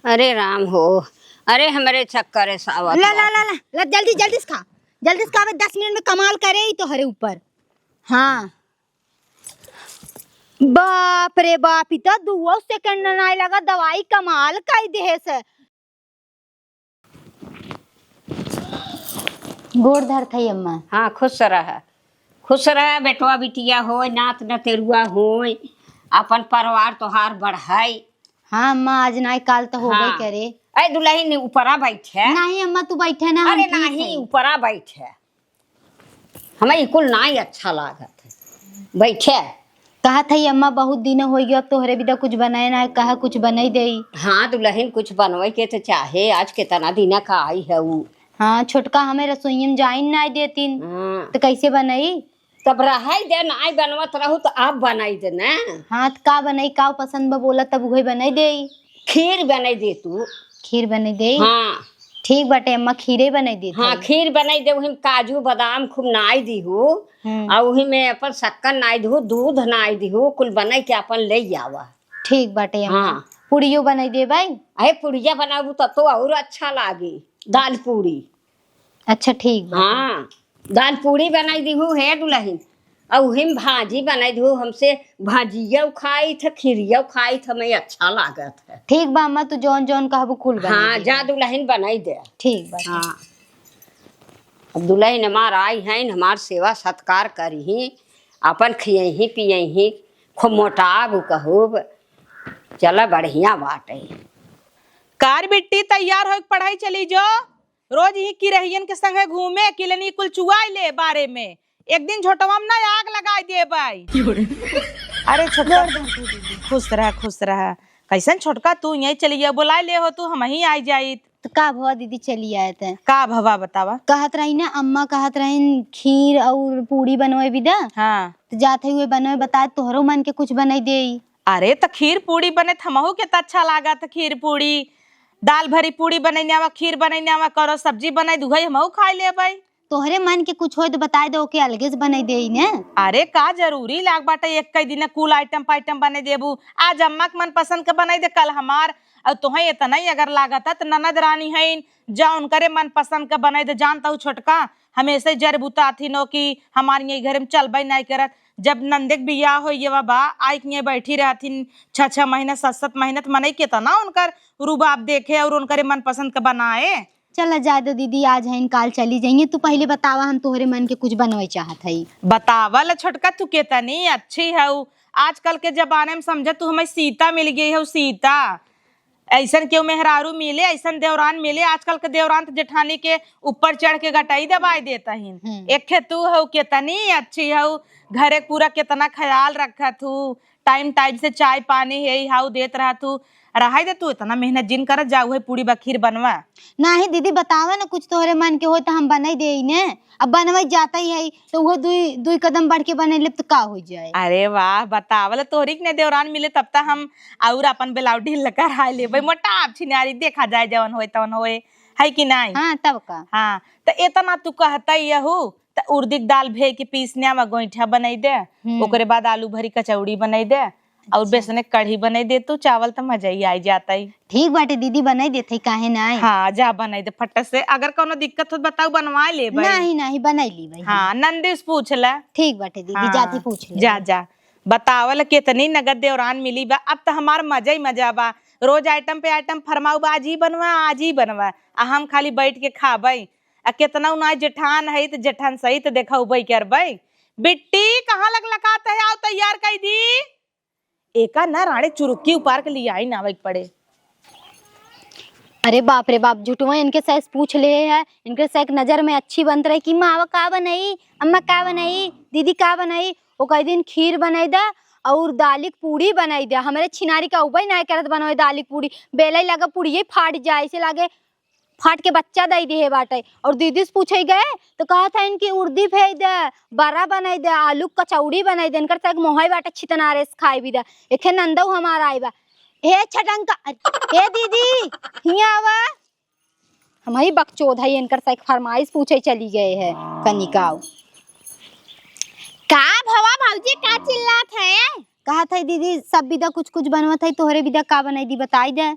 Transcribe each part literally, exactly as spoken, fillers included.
अरे राम हो, अरे हमरे चक्कर है सावत ला, ला, बाटे। ला, ला, ला, जल्दी, जल्दी से खा, जल्दी से खा, अबे दस मिनट में कमाल करे ही तोहरे ऊपर। हाँ। बाप रे बाप, ई तो दुओ सेकंड नाई लगा, दवाई कमाल कई देहे से। गोड़ धरत हई अम्मा। हाँ, खुश रह, खुश रह, बेटवा बिटिया होय, नात नतेरुआ होय, अपन परिवार तोहार बढ़ाई। हाँ अम्मा, आज नाई काल तो होबे हाँ। करे। ए दुलहिन, ऊपरा बैठे। नहीं अम्मा, तू बैठे ना, हम अरे ठीक नहीं, है। ऊपरा बैठे। हमें ई कुल नाई अच्छा लागत है। बैठे। कहत हई अम्मा, बहुत दिन होइ गयो, अब तोहरे बिदा कुछ बनाए ना, कहा कुछ बनाई देई। हाँ दुलहिन, कुछ बनवे के तो चाहे, आज कितना दिन का आई है ऊ। हाँ, छोटका हमें रसोई में जाइन नाई देतिन, हाँ। तो कैसे बनाई? तब रहाई दे, नाई बनवत रहू तो आप बनाई दे ना। हाँ, तो का बनाई, का पसंद बा बोला, तब उहे बनाई देई। खीर बनाई दे तू। खीर बनाई देई? हाँ। ठीक बाटे अम्मा, खीरे बनाई देत हाँ, हई। खीर बनाई दे, उही में काजू बादाम खूब नाई दीहू, हम्म। आ उही में अपन शक्कर नाई दीहू, दूध नाई दीहू, कुल बनाई के अपन ले आवा। ठीक बाटे अम्मा। हाँ। पूड़ियो बनाई देबै? अरे पूड़िया बनाबू तब तो और अच्छा लागी, दाल पूड़ी। अच्छा ठीक बा। हाँ, दाल पूड़ी बनाई दीहू हे दुलहिन, अउ उही में भाजी बनाई दीहू, हमसे भाजिया खाई थ, खीरिया खाई थ, हमें अच्छा लागत है। ठीक बा अम्मा, तू जौन जौन कहबू कुल बनाई हाँ, देबे। जा दुलहिन बनाई दे। ठीक बा। हाँ, अब दुलहिन हमार आई हैं, हमार सेवा सत्कार करिही, अपन खियही पियही, खूब मोटाब कहूब, चला बढ़िया बाटे। कार बिट्टी तैयार होइके पढ़ाई चली जो। रोज ही किरहियन के संगे घूमे, किलनी कुल चुआई ले बारे में। एक दिन झोटवा में ना आग लगाई देबै। अरे छोटका, खुश रह, खुश रह। कैसन छोटका तू यहीं चली गया, बुलाए ले हो तू, हम ही आई जाइत। तो का भवा दीदी चली आए थे? का भवा बतावा? कहत रही ना अम्मा, कहत रही खीर और पूड़ी बनवे बिदा। हाँ। तो जात ही हुए बनवे बताए तोहरो मन के कुछ बनाई देई। अरे त खीर पूड़ी बने त हमहू के त अच्छा लागत खीर पूड़ी। दाल भरी पूड़ी बनैने आवा, खीर बनैने आवा, करो सब्जी बनाई दुहई, हमहू खाई लेबै। तोहरे मन के कुछ होय त बताई दे, ओके अलगे से बनाई देई ने। अरे का जरूरी लाग बाटे एक कई दिन कुल आइटम पाइटम बनाई देबू? आज अम्मा के मनपसंद के बनाई दे, कल हमार। अउ तोहे इतना ही अगर लागत है त ननद रानी हईन, जा उनकरे मनपसंद के बनाई दे। जानत हऊ छोटका हमेशे जर बुताथिन हो कि हमार ये घर में चलबै नाई करत। जब नंदे के बियाह होइए बा, आई के ये बैठी रहथिन छह छह महीना, सात सात महीना, त मनई केतना उनकर रुबाब देखे और उनकरे मनपसंद के बनाए। चला जाए दो दीदी, आज है काल चली जाइए। तू पहले बतावा, हम तोहरे मन के कुछ बनवे चाहत हई। बतावल छोटका, तू केतनी अच्छी हऊ। आजकल के जमाने में समझ तू हमें सीता मिल गई हऊ, सीता। ऐसन केहू मेहरारू मिले, ऐसन देवरान मिले। आजकल के देवरान त जेठानी के ऊपर चढ़ के गटाई दबाई देत हईन। हम्म। एक खे तू हऊ, केतनी अच्छी हऊ, घरे पूरा केतना ख्याल रखत हऊ, टाइम टाइम से चाय पानी हे हाउ देत रहत हऊ। रहाई दे तू, इतना मेहनत जिन करत जा, उहे पूड़ी बखीर बनवा। नाही दीदी, बतावा ना, कुछ तोहरे मन के होय त हम बनाई देई ने। अब बनवै जाता ही है, तो वो दुई, दुई कदम बढ़ के बने लेब, तो का हो जाए? अरे वाह, बतावल तोहरी के ने देवरान मिले, तब त हम और अपन बेलाउटी लकर आए लेबै। मोटा आप छिनारी, देखा जाए, जवन होए, तवन होए, है कि नहीं? हाँ, तब का? हाँ, त इतना तू कहता ही हऊ, त उर्दी के दाल भे के पीस ने आवा, गोईठा बनाई दे, हम्म। ओकरे बाद आलू भरी कचौड़ी बनाई दे, और अच्छा। बेसने कढ़ी बनाई दे तू, चावल त मजा ही आई जाता ही। ठीक बाटे दीदी, बनाई देत हई, काहे ना आई? हाँ, जा बनाई दे फट से। अगर कौनो दिक्कत हो बताऊ, बनवा लेबै। नहीं, नहीं, बनाई ली भाई। हाँ, नंदी से पूछ ले। ठीक बाटे दीदी, हाँ, जाती पूछ ले। जा, जा। बतावल केतनी नगद देवरान मिली बा, अब त हमार मजा ही मजा बा। रोज आइटम पे आइटम फरमाऊ बा, आज ही बनवा, आज ही बनवा। आ हम खाली बैठ के खाबै। आ केतना उनाई जेठान है त जेठान सहित देखौबै करबै। बिट्टी, कहाँ लग लकात है, आओ तैयार कई दी। एका ना रानी चुरुक्की उपार के लियाई ना आवे के पड़े। अरे बाप रे बाप, झुटवा इनके साइज पूछ ले है, इनके साइज नजर में अच्छी बनत रही कि माँ का बनाई, अम्मा का बनाई, दीदी का बनाई, ओ कई दिन खीर बनाई दा और दालिक पूड़ी बनाई दा। हमरे छिनारी का उबई ना करत बनवे दालिक पूड़ी, बेलाई लगा पूड़िये फाट जाए, ऐसे लागे फाट के बच्चा दई दिहे बाटे। और दीदी से पूछे गए तो कहत है इनकी उर्दी भेज दे, बड़ा बनाई दे, आलू कचौड़ी बनाई दे, इनकर साग मोहाई बाटे छितनारे से खाए भी दे। एखे नंदऊ हमार आई बा, हे छटंका, हे दीदी, हियाँ आवा। हम ही बकचोद है, इनकर साग फरमाइश पूछे चली गए है कनिकाऊ। का भवा भौजी, का चिल्लात है? कहत है दीदी, सब विधा कुछ कुछ बनवत है, तोहरे विधा का बनाई दी, बताई दे।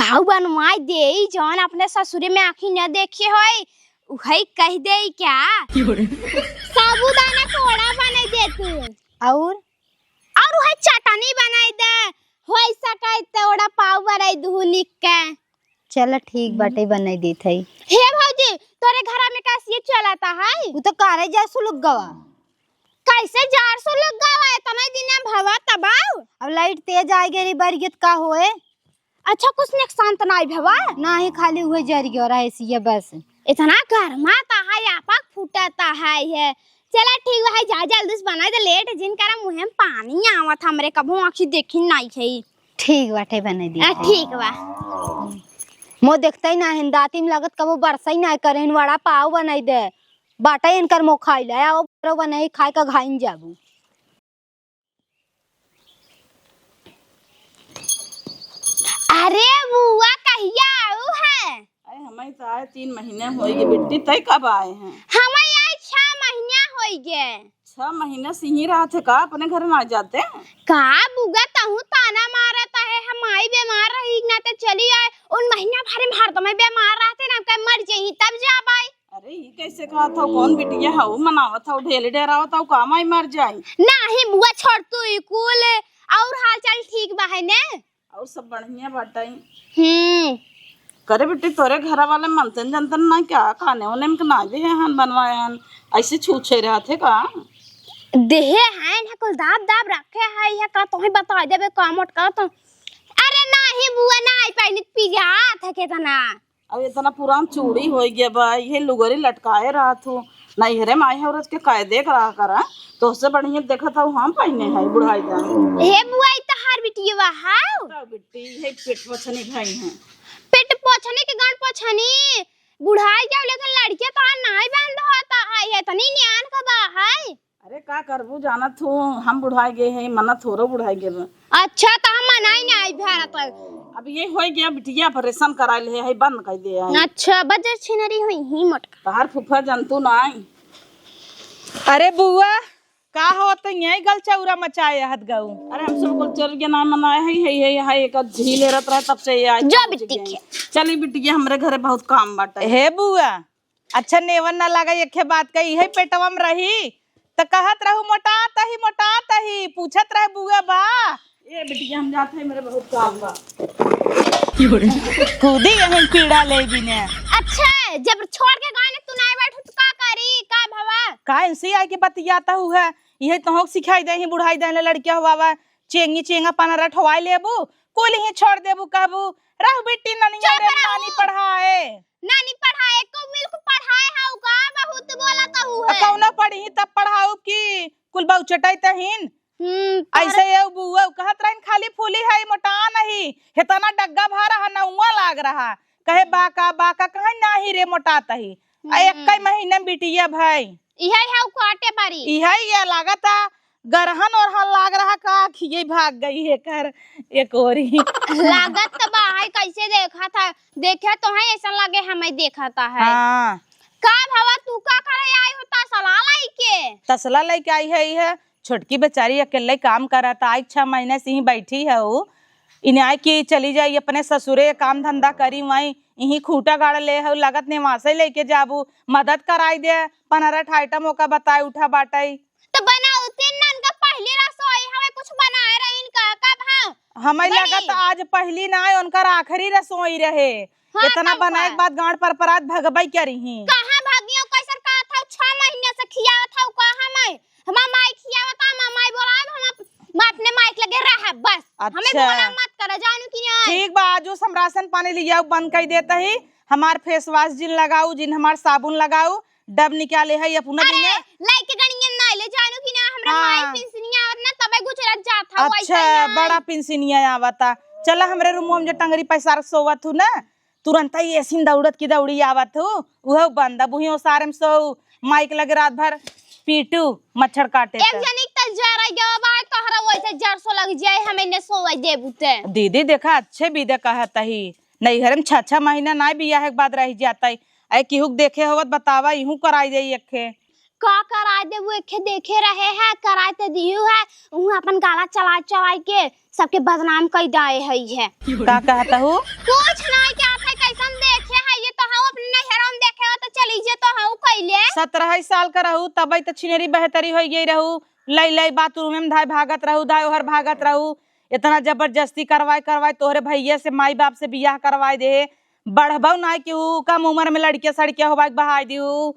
काऊ बनवाई देई, जौन अपने ससुरे में आँखी न देखे होई, उहई कह देई क्या? साबूदाना के वड़ा बनाई दे तू। और? और उहई चटनी बनाई दे, होई सके त वड़ा पाव बनाई दुहू निक के। चल ठीक बाटे, बनाई देत हई। हे भौजी, तोरे घरा में का सी चलता है? उ तो कारे जा सुलुक गवा। कैसे जार सुलुक गवा? इतना दिन भवा तबाऊ। अब लाइट तेज आइ गई, बरियत का होए? अच्छा, कुछ नुकसान तो नाई भवा? नाही, खाली उहे जरि गयो रहे सीए बस। इतना गरमाता है, आपक फूटता है ये। चला ठीक बा, है जा जल्दी से बनाई दे, लेट जिन करा, मुँहे में पानी आवत हमरे, कबो आँखी देखी नाई है। ठीक बाटे, बनाई दी। आ, ठीक बा। मो देखते ही ना है, दाती में लागत कबो बरसई ना करे, वड़ा पाव बनाई दे। बाटे इनकर मो खाई ले, आओ बरो बनाई खाए का घाइन जाबू। अरे बुआ, कहिया आऊ है? अरे, हमें तो आए तीन महीने होई गए बिट्टी, तय कब आए हैं? हमें आए छह महीना होई गए। छह महीना से यहीं रहत है का, अपने घर ना जाते? का बुआ, तहू ताना मारत है, हम माई बीमार रही ना तो चली आए, उन महीना भर में हरदम बीमार रहते ना, कहीं मर जाई तब जाब आई। अरे, ई कैसे कहत हौ? कौन बिटिया हौ? मनावत हौ, ढेले डेरावत हौ, का माई मर जाई? नाही बुआ, छोड़ तू ई कुल। और हाल चाल ठीक बा है ने? और सब बढ़िया बाटे। हम्म। करे बिट्टी, तोरे घरा वाले मनतन जनतन ना क्या? खाने उने में ना देहे हन, बनवाए हन, ऐसे छूछे रहत है का? देहे हैं ना, कुल दाब दाब रखे है, ये का तोहे बता देबे का मोटका तो। अरे नाही बुआ, नाही पहले पिरात है केतना। अब इतना पुरान चूड़ी होइ गया बा, इहे लुगरी लटकाए रहत हूँ। नैहरे में आई है, औरत के कायदे करा करा, तोहसे बढ़िया देखत हूँ हम पहिने है बुढ़ाई जान। हे बुआ, ई तहार बिटिया हाउ? तो बिट्टी, हे पेट पोछनी भाई हैं। पेट पोछनी के गण पोछनी, बुढ़ाई जाओ, लेकिन लड़किया तो नाई बंद होता है, इतनी न्यान का बा है। अरे का करबू, जानत हूँ हम बुढ़ाई गए हैं, मना थोड़ो बुढ़ाई गए बा। अच्छा, तो हम मनाई ना आई भारत। अब ये हो गया बिटिया, ऑपरेशन करा ले है, बंद कर दे है। अच्छा, बजर छिनरी हुई ही मोटका। तहार फूफा जानतू ना आई। अरे बुआ, का होत यही गल चौरा मचाए हत गऊ? अरे हम सब कुल चल के ना मनाए है, है, है, है, एक झील रहत रहे तब से ये आज जो पहुँच बिट्टी गए। के। चली बिटिया, हमरे घरे बहुत काम बाटे। हे बुआ, अच्छा नेवन ना लगा, एके बात कही है, पेटवा में रही, त कहत रहू, "मोटात ही, मोटात ही," पूछत रहे, "बुआ बा?" ए बिटिया, हम जात है, मेरे बहुत काम बा। कूदी यहीं पीड़ा ले बिने। अच्छा, जब छोड़ के गए ना, तू नहीं बैठू, तो का करी, का भवा? का इनसे आके बतियात हू है, यही तो सिखाई दे ही, बुढ़ाई दे ले लड़किया हुआ बा, चेंगी चेंगा पनरा ठवाई लेबू, कुल ही छोड़ देबू, कहबू, "रहू बेटी, ननिया चुप रे, रहू। नानी पढ़ाए।" नानी पढ़ाए, को मिल्क पढ़ाए हाउ का? बहुत बोलत हू है। कौनो पढ़ी तब पढ़ाऊ की कुल बहु चटाई तहीन। हम्म, तोहरे ऐसे ये बुआ कहत रहिन, "खाली फूली है, मोटा नहीं।" हेतना डग्गा भा रहा, नौवा लाग रहा। कहे, "बाका, बाका," कहे, "नाही रे, मोटात ही।" आ हम्म। एक्कै महीना में बिटिया भाई। इहे है काटे बारी। इहे ये लागत है, गरहन ओरहन लाग रहा का, खिये भाग गई है कर एक ओरी। लागत त बा, है कैसे देखा था, देखे तो है ऐसा लगे हमें देखा था है। हाँ। का भवा तू का करे आई हो तसला लइके? तसला लइके आई है, ई है छोटकी बेचारी अकेले काम करत, आई छह महीने से ही बैठी है उ। इन्हें आए कि चली जाई अपने ससुरे काम धंधा करी, वहीं इही खूंटा गाड़ ले हउ, लागत नेवासे लेके जाबू, मदद कराई दे, पनरह ठाइटा मौका बताए उठा बाटई। तो बनाउतिन ना उनका पहली रसोई हवे, कुछ बनाए रहीन का, का भाव? हमें बनी। लागत आज पहली ना है, उनकर आखिरी रसोई रहे। हाँ, इतना तब बनाए का? के बाद गांड पर परात भगबई करिही। कहाँ भागियो, कैसन का था, छह महीने से खियावत हउ, कहाँ मैं? हमार माई खियावता, हमार माई बोलाए, हम अप-, मैं अपने माई के लगे रह, बस। हमें अच्छा। बोला मत करो, जानू कि नहीं? ठीक बा, आज उस हम राशन पानी लियाऊ बंद कर देता ही, हमार फेस वॉश जिन लगाऊ, जिन हमार साबुन लगाऊ, डब निकाले है अपना अरे, दिने। लइके गणियन ना ले, जानू कि ना, हमरा हाँ। माई पिंसनिया आवत ना, तबे गुजरत जात हौ, अच्छा, वैसे ना। बड़ा पिंसनिया आवता। चला हमरे रूम में जो टंगरी पैसार सोवत हूँ ना, तुरंत ही एसिन दौड़त की दौड़ी आवत हूँ, उहे बंद। अब उही ओसारे में सो माइक लगे रात भर पीटू, मच्छर काटे एक त। जनी त जरा गवा बा, तोहरा वैसे जर सो लग जाए, हमें ने सोवे देबू ते। दीदी देखा, अच्छे विदे कहत ही, नैहर में छह छह महीना ना बियाह के बाद रह जाता है। ऐ किहुक देखे होवत बतावा, इहू कराई दे एखे। का कराए देबू, एखे देखे रहे है, कराए ते दिहू है, उहाँ अपन गाला चलाए चलाए के सबके बदनाम कई डाए हई है। का कहत हऊ? कुछ नाहीं कहत है, कैसन देखे है ये तो हम अपने नैहरों में देखे हो तो चली जे तो हऊ कैले। सतरह साल का रहू तबई त छिनेरी बहतरी होइ गई रहू, लई लई बाथरूम में धाय भागत रहू, धाय ओहर भागत रहू, इतना जबरदस्ती करवाए करवाए तोहरे भैया से माई बाप से बियाह करवाए दे, बढ़बऊ नाहीं कि ऊ कम उम्र में लड़किया सड़किया होबाई के बहाई दिहू।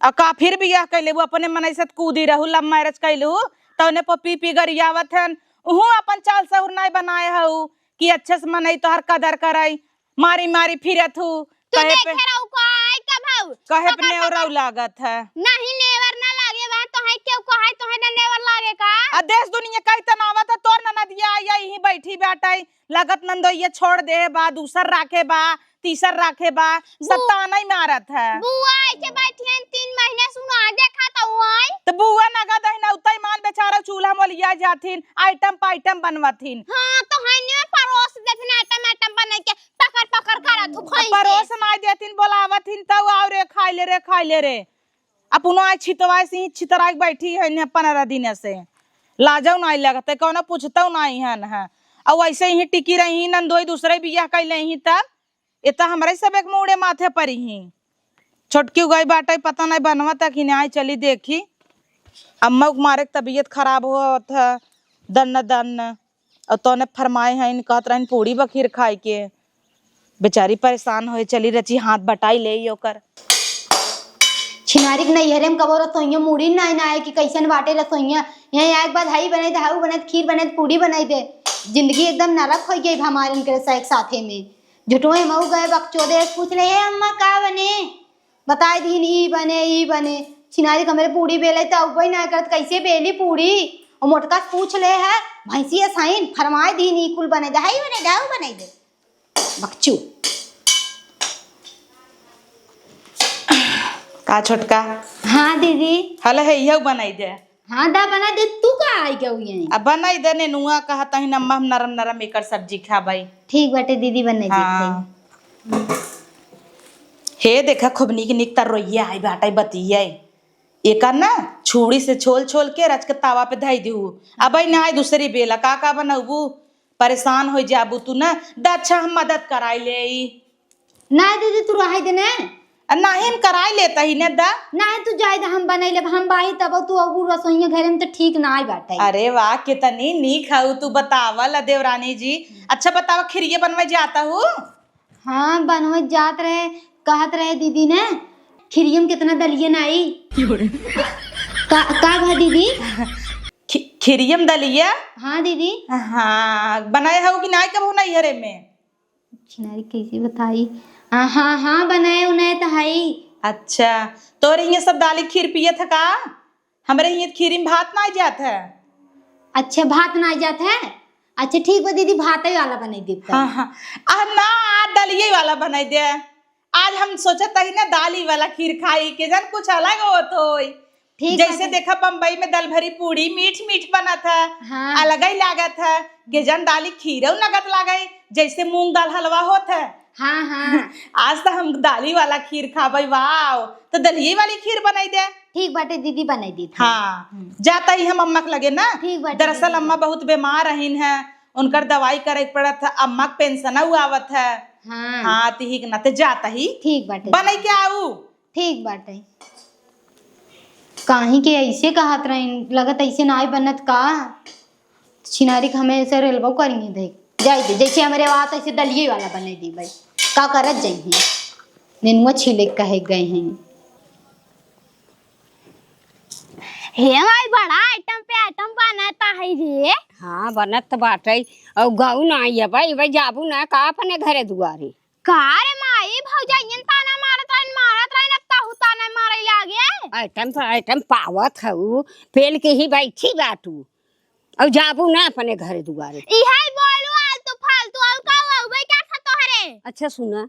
आ का फिर बियाह कैले, वो अपने मनई से कूदी रहू, love marriage कैलू, तौने पर पी पी गरियावत हन। उहू अपन चाल सहूर नाई बनाए हऊ कि अच्छे से मनई तोहर कदर करई, मारी मारी फिरत हू। तू कहे पे, देखे रहू का आई का भाऊ? कहे पे पकड़, नेवरऊ पकड़। लागत है। नहीं, नेवर ना लागे बा, तोहे केहू कहे, तोहे ना नेवर लागे का? आ देश दुनिया कई तनावत है, तोर ननदिया आई, आई ही बैठी बाटई, लगत नंदोइया छोड़ दे बा, दूसर राखे बा, तीसर राखे बा, बु-, सत्ता नहीं मारत है। बुआ ऐसे बैठी हैं तीन महीने, सुना देखा तो आई। तो बुआ नगद है ना, उतई मान बेचारा चूल्हा मोलिया जाथिन, आइटम पाइटम बनवथिन। हाँ, तो है ने परोस देथिन आइटम, आइटम बने के पकड़ पकड़ करत हूँ अब खैसे। परोस नाई देथिन, बोलावथिन तब आओ रे, खाई ले रे, खाई ले रे। अपनो आए छितवाए से ही छितराए के बैठी है इन्हें पन्द्रह दिन से। लाजो नाई लगत है, कौनो पूछतो नाई हन है। और वैसे ही टिकी रही ही, नंदोई दूसरे बियाह कैले ही तब, ये तो हमरे सब एक मूड़े माथे पर ही। छोटकी गई बाटे, पता नहीं बनवा तक ही नहीं आई, चली देखी। अम्मा के मारे के तबीयत खराब होत है, दन्न दन्न। और तोने फरमाए हैं, कहत रहन पूड़ी बखीर खाए के। बेचारी परेशान होए, चली रची हाथ बटाई ले ओकर। छिनारी के नैहरे में कबो रसोइया मूड़ी नाई ना आए कि कैसन बाटे रसोइया। यहाँ आए के बाद हई बने, हऊ बने, खीर बने, पूड़ी बनाई दे। जिंदगी एकदम नरक हो गई हमारे इनके एक साथे में। झुटोए मऊ गए बकचोदे, पूछ ले, "हे अम्मा, का बने?" बताई दीन, "ई बने, ई बने।" छिनारी के हमरे पूड़ी बेले त अउबे ना करत, कैसे बेली पूड़ी? और मोटका से पूछ ले है, भैंसी असाइन, फरमाए दीन, "ई कुल बने दे, हई बने दे, हऊ बने दे।" बकचू। का छोटका? हाँ दीदी। हल है, इहउ बनाई दे। हाँ दा, बना दे। तू का आई गऊ यहीं? अब बनाई दे, नेनुआ कहत हईन अम्मा, हम नरम नरम एकर सब्जी खाबई। ठीक बाटे दीदी, बनाई दे। हाँ। हे देखा, खूब नीक नीक तरोइया आई बाटे, बतिया। एकर ना छुरी से छोल छोल के रच के तावा पे धई दिहू। अबई ना आई दूसरी बेला, का का बनउबू? परेशान होइ जाबू तू ना। द अच्छा, हम मदद कराई लेई। नाहीं दीदी, तू रहाई दे ने। आ, नाहीं, हम कराई लेत ही ने द। नाहीं, तू जाए द, हम बनाई लेब, हम बाही तब तू अब रसोइया घरे में तो ठीक नाहीं बाटे। अरे वाह, कितनी नीक हऊ तू, बतावल देवरानी जी। अच्छा बतावा, खिरिये बनवे जात हऊ? हाँ, बनवे जात रहे, कहत रहे दीदी ने, खिरिये में कितना दलिये नाई। का, का भा दीदी? खि-, खिरिये में दलिया? हाँ दीदी। हाँ, बनाए हऊ कि नाई कबहू नैहरे में? छिनारी कैसे बताई? आ, हाँ, हाँ, बनाए उनाए त हई। अच्छा, तोरे हियाँ सब दाली खीर पियत ह का? हमरे हियाँ खीरी में भात नाई जात है। अच्छा, भात नाई जात है? अच्छा, ठीक बा दीदी, भाते वाला बनाई देब तब। हाँ, हाँ। आ, ना, आज दलिये वाला बनाई दे। आज हम सोचत हई ना दाली वाला खीर खाई के, जन कुछ अलग होत होई। ठीक जैसे बाटे। देखा बम्बई में दाल भरी पूड़ी मीठ मीठ बनत है, हाँ। अलग ही लागत है। गेजन दाली खीरौ लगत लागे, जैसे मूंग दाल हलवा होत है। हाँ, हाँ। आज त हम दाली वाला खीर खाबे, वाओ। त दलिये वाली खीर बनाई दे। ठीक बाटे दीदी, बनाई देत है। हाँ, हम्म। जात ही हम अम्मा के लगे ना। ठीक बाटे दरअसल दीदी। अम्मा बहुत बीमार रहीन है, उनकर दवाई करे के पड़त है, अम्मा के पेंशनौ आवत है। हाँ। हाँ, तिही के नाते जात ही। ठीक बाटे। बनाई के आऊ। ठीक बाटे। काहे के ऐसे कहत रहीन, लगत ऐसे नाई बनत का? छिनारी के हमें ऐसे रेलबो करिए दे। जाए दे, जैसे हमरे बात ऐसे दलिये वाला बने दी भाई। का करत जइहीं? नेनुआ छीले के कहे गए हैं। हे माई, बड़ा आइटम पे आइटम बनत है रे। हाँ, बनत बाटे। और गऊ नाई है भाई, भाई जाबू ना का अपने घरे दुआरे? का रे माई, भौजाइयन ताना मारत रहिन, मारत रहिन, अब तहू ताना मारे लागे। आइटम पर आइटम पावत हऊ, पेल के ही बैठी बाटू। और जाबू ना अपने घरे दुआरे। इहे बोलू आलतू फालतू, और का हुआ, उबे क्या था तोहरे? अच्छा सुना,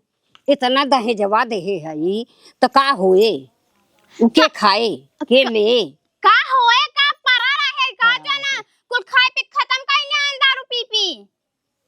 इतना दहेजवा देहे हई, त का होए? उ के का, खाए? के का, ले? का होए, का परा रहे, का हाँ। जाना, कुल खाए पे खत्म कइने आन दारू पी पी।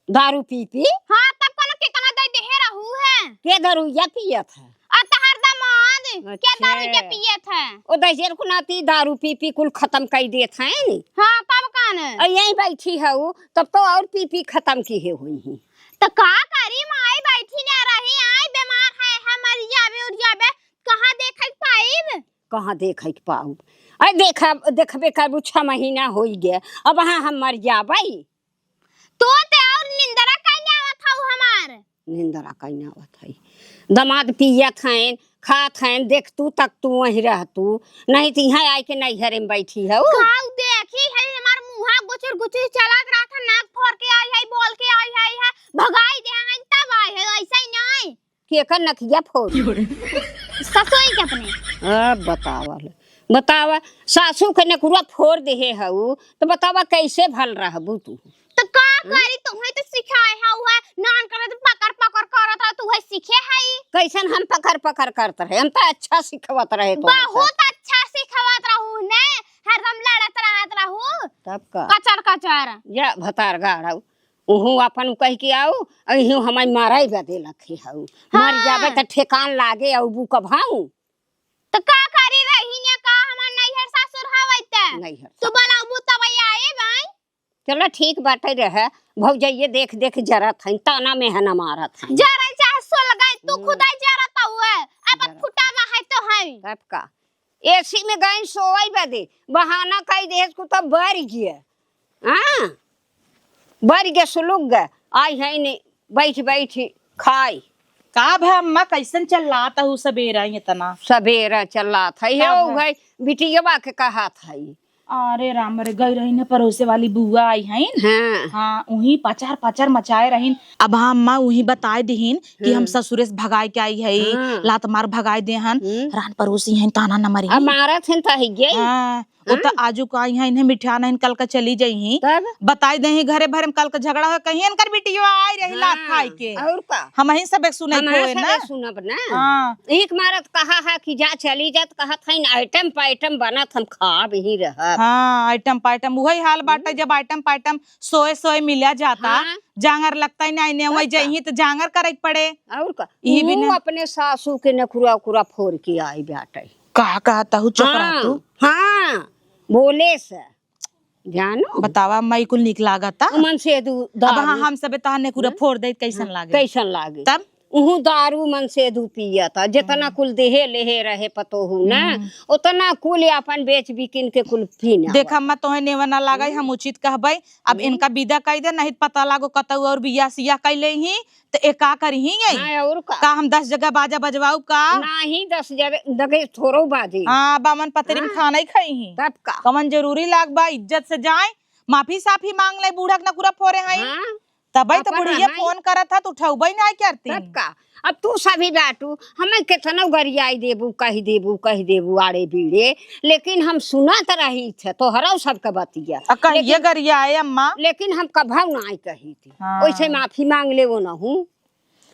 दारू पी पी? हाँ, तब कोनो कितना दे देहे रहू है। के दारूया पियत है? आ तहार दाम मौज, क्या दारू के अच्छा। पियत है? ओ दहिजर को नाती दारू पी पी कुल खतम कइ देत हैं। हाँ, तब कान? और यहीं बैठी हऊ, तब तो और पी पी खतम किहे हुइहीं। त का करी, माई बैठी न रही, आई बीमार है, है मर जाबे, उर जाबे, कहाँ देखइ के पाइब? कहाँ देखइ के पाउब? अरे देखा, देखबे करबू, छह महीना होइ गया, अब हाँ हम मर जाबइ। तो ते और निंदरा कइने आवत हऊ हमार? निंदरा कइने आवत हई? दमाद पियत हइन, खात हइन, देखतू तक तू वहीं रहतू, नहीं त इहाँ आइके नैहरे में बैठी हऊ। काऊ देखी है हमार मुँहा गुचुर गुचुर चलत रहत है, नाक फोर के आई है, बोल के आई है, है, भगाई दे हइन तब आई है, ऐसा ही नहीं। केकर नकिया फोर? ससुई के अपने। अब बतावा ले। बतावा, सासू के नेकुरा फोर देहे हऊ, त बतावा कैसे भल रहबू तू? त का हम्म? करी, तुहैं त सिखाए हऊ है, नान करे त पकड़ पकड़ करत रह, तुहैं सीखे हई। कैसन हम पकड़ पकड़ करत रहे, हम त अच्छा सिखवत रहे तो। बहुत अच्छा सिखवत रहू ने, हरदम लड़त रहत रहू। तब का? कचर कचर। या भतार गाड़ू। उहू आपन कहि के आऊ, अहियो हमार मारइ बदे लखे हऊ। मर हाँ। जाबे त ठेकान लागे अउबू कभाऊ। त का करी रही ने का, हमार नैहर सासुर हवइ त। नैहर तू सासुर। बोलाउबू तब आए भाई। चलो ठीक बाटे रहे, भौजइये देख देख जरत हइन, ताना मेहना मारत हइन। जरे चाहे सोलगाई, तू हम्म। खुदाई जरत हुए, अब जरत। फुटावा है तो है। तब का? एसी में गइन सोवइ बदे, बहाना कइ देहेस को तब बरि गए। हाँ, बरि गए, सुलुक गए, आई हइन बैठ बैठ खाई। का भा अम्मा, कैसन चल्लात हऊ सबेरा इतना? सबेरा चल्लात है, का हो भा? भाई, बिटियवा के कहत है। अरे राम रे, गई रही न परोसे वाली बुआ आई हइन। हाँ। हाँ, उही पचार पचार मचाए रहिन। अब हाँ अम्मा उही बताए दिहिन कि हम हम्म। ससुरे से भगाए के आई है, हाँ। लात मार भगाए देहन। हम्म। रान परोसी हइन, ताना न मरी। अब मारत हइन त है ये। हाँ। वो त हाँ? आजू का आई हैं, इन्हें मिठा नहीं, कल का चली जाई हैं। तब? बताई दे हैं, घरे भरे में कल का झगड़ा हो, कहीं इनकर बिटिया आई रही लात हाँ, खाई के। और का? हम ही सब एक सुने हम को है सबे ना। सुनब ना। हाँ। एक मारत कहा है कि जा चली जात, कहत है आइटम पाइटम बनत, हम खाब ही रहब। हाँ, आइटम पाइटम वही हाल बाटे, हम्म। जब आइटम पाइटम सोए सोए मिला जाता, हाँ। जांगर लगता ही नहीं, ने तब वही का? जही तो जांगर करे के पड़े। और का? यही भी वो ना। अपने सासू के नखुरा उखुरा फोर के आई बाटे। का कहत हऊ चोकरा हाँ, तू? हाँ, बोले से, जानो। बतावा, अम्मा, ई कुल नीक लागता? मन से दू अब हाँ, दारू। हम सबे तहार नेकुरा हम्म? फोर देत, कैसन हाँ, लागे? कैसन लागे? तब? उहू दारू मन से दू पियत, जेतना हम्म। कुल देहे लेहे रहे पतोहू ना, हम्म। ओतना कुल आपन बेच बिकिन के कुल पीना देख बा। अम्मा, तोहे नेवा ना लागई, हम्म। हम उचित कहबई, अब हम्म। इनका विदा कई दे, नहीं त पता लागो कतऊ और बियाह सियाह कई लेही, त ए का करिही ये? हाँ, और का? का हम दस जगह बाजा बजवाऊ का? नाही, दस जगह, जगह थोड़ो बाजी। हाँ, बामन पतरी में हाँ। खाना ही खाई ही। तब का? कवन जरूरी लाग बा, इज्जत से जाए, माफी साफी मांग ले, बूढ़ा के नकुरा फोरे हैं। हाँ। तबे त अपन बुढ़िया रहाई। फोन करत ह, त उठौबे नाही करती। तब का? अब तू सभी बाटू, हमें केतनो गरियाई देबू, कही देबू, कही देबू आड़े बीड़े, लेकिन हम सुनत रही थे, तोहरा सबके बतिया। आ कहिए लेकिन गरियाए अम्मा? लेकिन हम कभऊ नाही कही थी। हाँ। ओइसे माफी मांग ले वो नहू।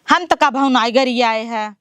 हम त कभऊ नाही गरियाए है।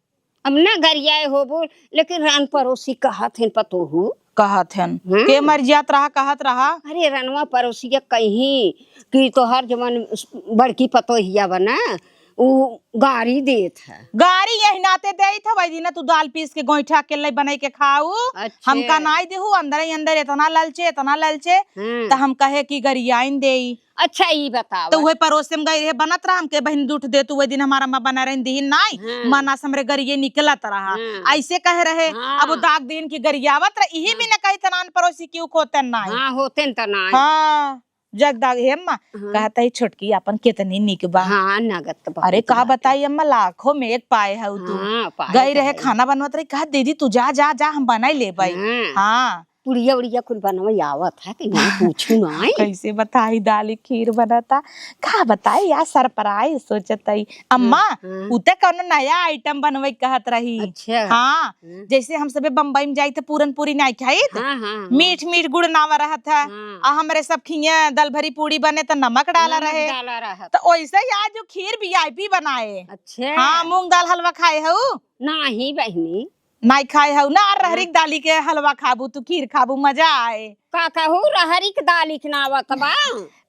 अब ना गरियाए होबू, लेकिन रान परोसी कहत हन पतोहू। कहत हन। हम्म। के मर जात रहा, कहत रहा। अरे रनवा परोसिया कहीं कि तोहर जवन बड़की पतोहिया बना, उ गारी देत है। गारी यही नाते देत है, वही दिन तू दाल पीस के गोइठा अकेले बनाई के खाऊ। अच्छा। हमका नाई देहू, अंदर ही अंदर इतना ललचे, इतना ललचे, हम्म। त हम कहे कि गरियाइन देई। अच्छा, ई बतावा। त उहे परोसे में गई रहे, बनत रहा, हमके बहिन दूठ दे, तू वही दिन हमार अम्मा बना रही, दिहिन नाई, हाँ। मना से हमरे गरिये निकलत रहा। हाँ। ऐसे कहे रहे, हाँ। अब वो दाग दिन की गरियावत रहे, इही हाँ। भी न कही तनान परोसी क्यों खोते नाई। हाँ, होते न त नाई। हाँ, जग दाग, हे अम्मा, हाँ। कहत ही छोटकी अपन कितनी निक बा। हाँ, नगद तो अरे, बहुत का बाटे। बताई अम्मा, लाखों में एक पाए हऊ तू। हाँ, पाए गई तो रहे, है। खाना बनवत रही, कहा, "दीदी, तू जा, जा, जा, हम बनाई लेबई।" हाँ। हाँ। पुड़िया उड़िया कुल बनवे आवत है कि नहीं, पूछू नाई। कैसे बताई, दाली खीर बनता, का बताई यार, surprise सोचत हई। अम्मा, हाँ, हाँ। उ त कौनो नया item बनवे कहत रही। अच्छा। हाँ, हाँ। जैसे हम सबे बम्बई में जाई त पूरन पूरी नाई खाई त हाँ, हाँ, हाँ। मीठ मीठ गुड़ नावा रहत है। हाँ। आ हमरे सब खिया दल भरी पूड़ी बने त नमक डाला नमक रहे। डाला रहत। त वैसे ही आज जो खीर VIP बनाए। अच्छा। हाँ, मूंग दाल हलवा खाए हऊ? नाही बहिनी। नाई खाए हऊ ना, अरहरी हाँ। के दाली के हलवा खाबू, तू खीर खाबू, मजा आए। का कहू, रहरी के दाली के नावा त बा?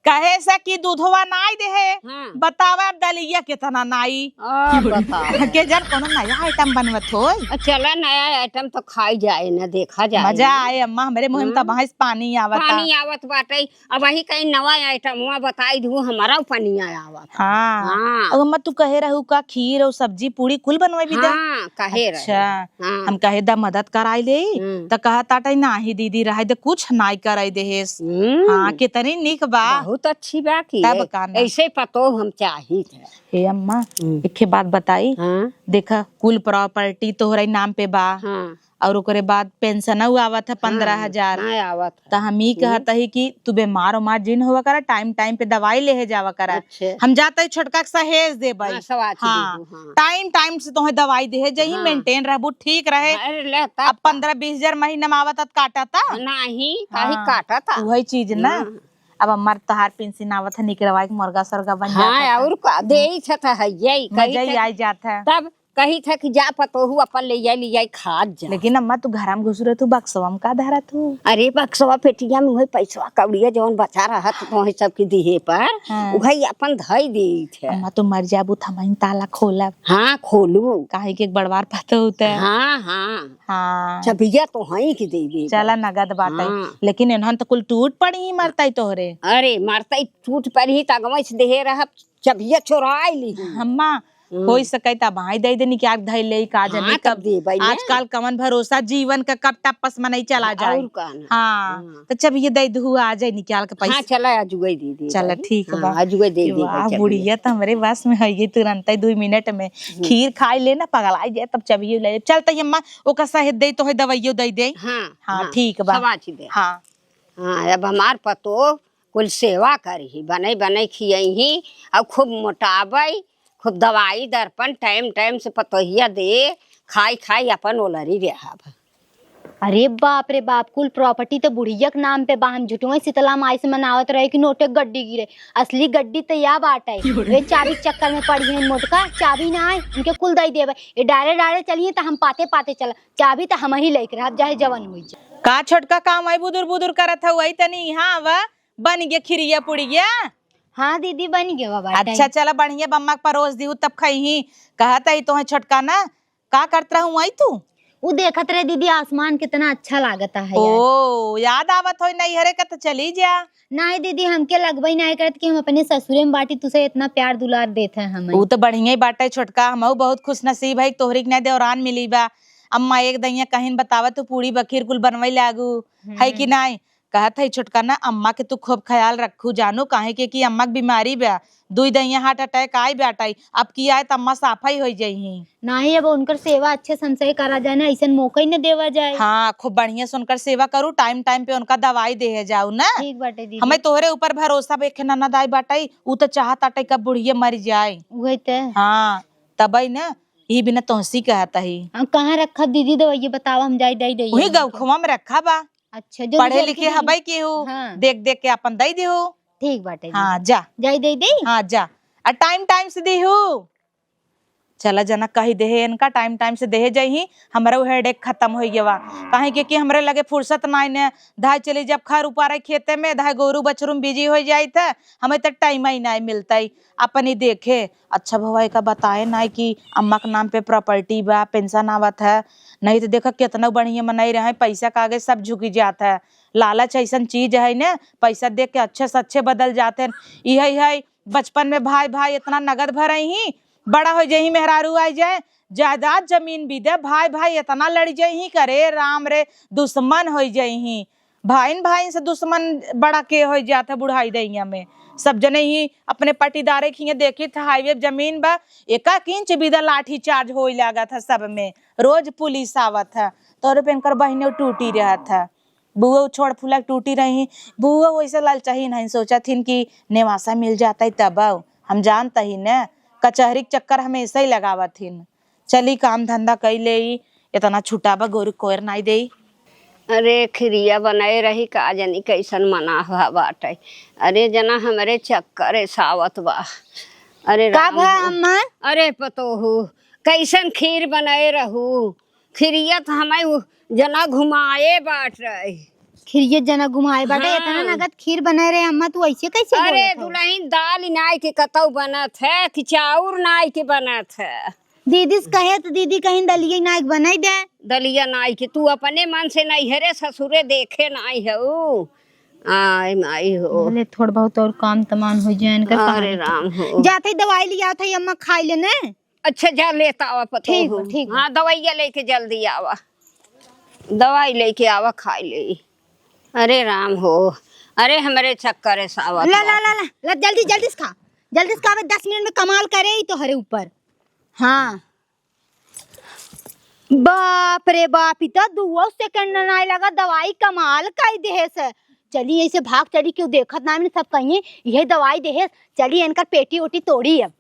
कहे से कि दूधवा नाई देहे। हाँ। बतावा अब दलिया केतना नाई। आ, बतावा। के जन कोनो नया item बनवत होई। आ, चला नया item तो खाई जाए ना, देखा जाए मजा ना। आए अम्मा, हमरे मुँह में त हाँ। भैंस पानी आवता। पानी आवत बाटे। अब वही कहीं नवा item हुआ बताई दू, हमारा पनिया आवत। हाँ। हाँ। अब अम्मा तू कहे रहू का खीर और सब्जी पूड़ी कुल बनवाई भी दे? हाँ, कहे रहे। अच्छा। हाँ। हम कहे दा मदद कराई ले, हम्म। त कहा ताटे, "नाही दीदी, रहे दे, कुछ नाई कराई देहेस।" हम्म। हाँ, कितनी निक बा। बहुत अच्छी बा की तब है। का ना। ऐसे पतोह हम चाहित है। ए अम्मा, हम्म। एक ठे बात बताई। हाँ। देखा, कुल property तोहरे नाम पे बा। हाँ। और ओकरे बाद पेंशनऊ आवत है हाँ, पन्द्रह हजार। हाँ, आवत है। त हम ई हम्म। कहत ही कि तू बीमार उमार जिन होवा करा, time time पे दवाई लेहे जावा करा। अच्छा। हम जात ही छोटका के सहेज देबई। हाँ, सवाच हाँ, देबू, हाँ। Time time से तोहे दवाई देहे जही, हाँ। Maintain रहबू, ठीक रहे। अरे ले, तब अब का? पन्द्रह बीस हजार महीना में आवत त काटता? नहीं, काहे हाँ, काटता? उहई चीज ना। हाँ। अब हमार तहार पेंशन आवत है, निकरवाई के मुर्गा सर्गा बन हाँ, जात है। और का? देई छत है, यही मजा कही ही था आई कि जात है। तब कही था कि जा पतोहू अपन ले आई, ले आई, खात जा। लेकिन अम्मा, तू घर में घुस रहे, तू बक्सवा में का धरा तू? अरे, बक्सवा पेटिया में वही पैसवा कौड़िया जौन बचा रहा तो वही सबके दिहे पर, हाँ। वही अपन धई देई थे। अम्मा, तू मर जाबू, त हमही ताला खोलब। हाँ, खोलू। काहे कि एक बड़वार पतोहू त। हाँ, हाँ। हाँ। चबिया तो हई कि देबे चला, बा। नगद बाटे। हाँ। लेकिन इन्हन त कुल टूट पड़ी ही मरताई तोहरे। अरे, मरताई टूट पड़ी ही, त अगवा से देहे रहब, चबिया चोराई ली। अम्मा, हम्म। होई सके त भाई दे दे, निकाल के धई ले, का जाने हाँ, तब कब। देबे ने। आजकल कवन भरोसा, जीवन का कब टप्पस में नहीं चला जाए। और का ना। हाँ, हाँ। त चबिया दे दू, आ जाए निकाल के पैसा। हाँ, चला, आजुए दे दे चला, भाई। ठीक हाँ, बा। आजुए दे दे वाह, भाई, चबिया। बुढ़िया त हमरे बस में है, ये तुरंत ही दुई मिनट में हम्म। खीर खाई ले ना, पगलाई जाए, तब चबियो ले। चल त अम्मा, ओका सहेज दे, तोहे दवाइयो दे दे। हाँ, हाँ, हाँ, ठीक बा। सवाची दे। हाँ। हाँ, अब हमार पतोह कुल सेवा करही, बनई बनई खियइही, अउ खूब मोटाबई, खूब दवाई दर्पण time time से पतोहिया दे, खाई खाई अपन ओलरी रहब। अरे बाप रे बाप, कुल property त बुढ़िया के नाम पे बा। हम झुटुआ शीतला माई से मनावत रहे कि नोटे गड्डी गिरे, असली गड्डी त या बाटे। ए चाबी के चक्कर में पड़ी है मोटका, चाबी ना आए, उनके कुल दई देबे। ए डारे डारे चलिए त हम पाते पाते चला, चाबी त हमही लेके रहब, चाहे जवन होई जाए। का छोटका काम आई बुदुर बुदुर करत हऊ, आई तनी यहाँ आवा, बन गया खिरिया पुड़िया। हाँ दीदी, बन गया बा बाटे। अच्छा चला, बढ़िया बम्मा के परोस दीहू तब खइही। कहत ही तोहे छोटका ना, का करत रहू आई तू? उ देखत रहे दीदी, आसमान कितना अच्छा लागता है यार। ओ, याद आवत होई नैहरे का, त चली जा। नाहीं दीदी, हमके लगबई नाहीं करत कि हम अपने ससुरे में बाटी, तुसे इतना प्यार दुलार देत है हमें। उ त बढ़िया ही बाटे छोटका, हमहू बहुत खुश नसीब है, तोहरी के नाहीं देवरान मिली बा। अम्मा एक दइया कहिन बतावा, तू पूड़ी बखीर कुल बनवई लागू, है कि हम्म। नाहीं? कहत है छोटका ना, अम्मा के तू खूब ख्याल रखू जानू, काहे के कि अम्मा के बीमारी बा, दुई दइया heart attack आई बाटई, अब की आए त अम्मा साफा ही होई जइहीं। नाहीं, अब उनकर सेवा अच्छे से हमसे करा जाए ना, अइसन मौका ही न देवा जाए। हाँ, खूब बढ़िया से उनकर सेवा करू, time time पे उनका दवाई देहे जाऊ ना। ठीक बाटे दीदी। हमें तोहरे ऊपर भरोसा बा, एक ननद आई बाटई, उ त चाहत आटई कब बुढ़िया मर जाए। उहे त। हाँ, तबई न, ई बिना तोहसी कहत ही। हाँ, कहाँ रखब दीदी दवाई, बतावा, हम जाई दई दई वही आवे। गौखवा में रखा बा। अच्छा, जल्दी पढ़े जल्दी लिखे दीदी। हबई केहू, हाँ। देख देख के अपन दई देहू। ठीक बाटे हाँ, दीदी। जा। जाई दई दई? हाँ, जा। आ time time से देहू। चला जना कही देहे इनका, time time से देहे जइहीं, हमरा उ headache खतम होई गवा। काहे के कि हमरे लगे फुर्सत नाई ने, धाय चली जब खर उपारे खेते में, धाय गोरू बछरू में busy होई जाइत है, हमें त time ही नाई मिलतई। अपनी देखे, अच्छा भवा एका बताए नाई कि अम्मा के नाम पे property बा, pension आवत है, नहीं त देखा केतना बढ़िया मनई रहे, पैसा कागज सब झुकी जात है। लालच अइसन चीज है ने, पैसा देख के अच्छे से अच्छे बदल जात हैं। इहे, इहे बचपन में भाई, भाई इतना नगद भरइहीं, बड़ा होइ जइहीं, मेहरारू आइ जाए, जायदाद जमीन भी दे, भाई, भाई इतना लड़ि जइहीं, करे राम रे, दुश्मन होइ जइहीं। भाइन, भाइन से दुश्मन बड़ा के होइ जात है बुढ़ाई दइया में। सब जने ही अपने पटीदारे खिए देखित है, highway जमीन बा, एक एक inch भी दा लाठी charge होइ लागत है सब में। रोज पुलिस आवत है, तोरे पे इनकर बहिने टूटी रहत है। बुआ छोड़ फुला के टूटी रही। बुआ वैसे ललचाही नहीं, सोचत हिन कि नेवासा मिल जाता ही तब। हम जानता ही न, कचहरी के चक्कर हमेशा ही लगावत हिन। चली काम धंधा कई लेई, इतना छुट्टा बा गोरू कोयर नाई देई। अरे खिरिया बनाए रही, का जनी कैसन मना हुआ बाटे। अरे जना हमरे चक्कर सावत बा। अरे का राम भा हो। अम्मा? अरे पतोहू, कैसन खीर बनाए रहू? खिरिया त हमें उ जना घुमाए बाट रही। खीरिये जना घुमाए बाटे, हाँ। इतना नगद खीर बनाए रहे अम्मा, तू ऐसे कैसे अरे बोलत है? दुलहिन, दाल नाई के कतौ बनत है कि चाउर नाई के बनत है? दीदी से कहे तो दीदी कहीं दलिया नाई के बनाई दे। दलिया नाई के, तू अपने मन से नैहरे ससुरे देखे नाई हऊ। आय माई हो। भले थोड़ बहुत और काम तमान हो जाए इनका अरे कहानी। राम हो। जाते ही दवाई लिया था अम्मा, खाई लेने। अच्छा, जा लेता आवा पतोहू। ठीक बा, ठीक बा। हाँ, दवाइया लेके जल्दी आवा, दवाई लेके आवा, खाई ले। अरे राम हो, अरे हमरे चक्कर है सावत ला, ला, बाटे। ला, ला, ला, जल्दी, जल्दी से खा, जल्दी से खा, अबे दस मिनट में कमाल करे ही तोहरे ऊपर। हाँ, बाप रे बाप, ई तो दुओ सेकंड नाई लगा, दवाई कमाल कई देहे से। चली ऐसे भाग चली, केहू देखत ना, हमने सब कहिए यही दवाई देहे। चली इनकर पेटी ओटी तोड़ी अब।